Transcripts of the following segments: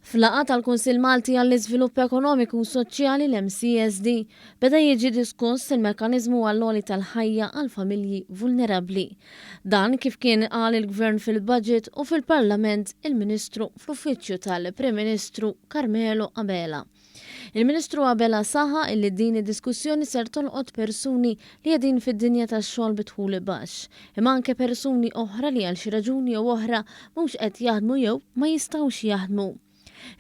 F'laqgħa tal-Kunsill Malti għall-Iżvilupp Ekonomiku u Soċjali, l-MCESD, beda jiġi diskuss il-mekkaniżmu għall-għoli tal-ħajja għal familji vulnerabbli. Dan kif kien qal il-Gvern fil-Budget u fil-Parlament il-Ministru fl-Uffiċċju tal-Prim Ministru Carmelo Abela. Il-Ministru Abela saħaq illi din id-diskussjoni ser tolqot persuni li qegħdin fid-dinja tax-xogħol bi dħul baxx, imma anke persuni oħra li għal xi raġuni jew oħra mhux qed jaħdmu jew ma jistgħux jaħdmu.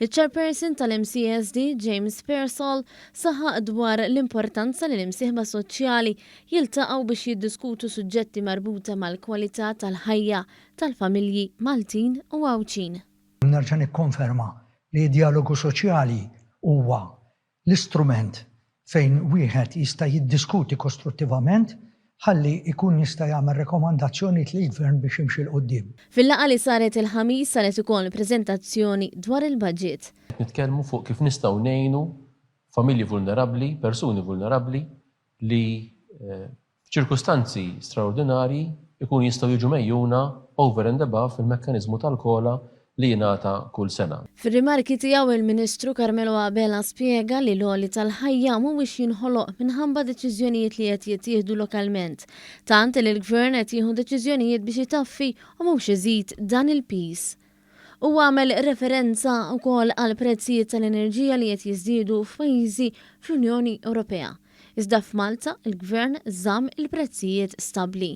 Iċ-Chairperson tal-MCESD, James Pearsall, saħaq dwar l-importanza li l-imsieħba soċjali jiltaqgħu biex jiddiskutu suġġetti marbuta mal-kwalità tal-ħajja tal-familji Maltin u Għawdxin. Nerġa' nikkonferma li d-djalogu soċjali huwa l-istrument fejn wieħed jista' jiddiskuti kostruttivament ħalli jkun jista' jagħmel rekomandazzjonijiet lill-Gvern biex jimxi 'l quddiem. Fil-laqgħa li saret il-Ħamis saret ukoll preżentazzjoni dwar il-budget. Qed nitkellmu fuq kif nistgħu ngħinu familji vulnerabbli, persuni vulnerabbli li f'ċirkustanzi straordinarji jkunu jistgħu jiġu megħjuna over and above il-mekkaniżmu tal-COLA li jingħata kull sena. Fir-rimarki tiegħu il-Ministru Carmelo Abela spjega li l-għoli tal-ħajja mhuwiex jinħoloq minħabba deċiżjonijiet li qed jittieħdu lokalment, tant li l-Gvern qed jieħu deċiżjonijiet biex itaffi u mhux iżid dan il-piż. Huwa għamel referenza wkoll għall-prezzijiet tal-enerġija li qed jiżdiedu f'pajjiżi fl-Unjoni Ewropea. Iżda f'Malta, il-Gvern żamm il-prezzijiet stabbli.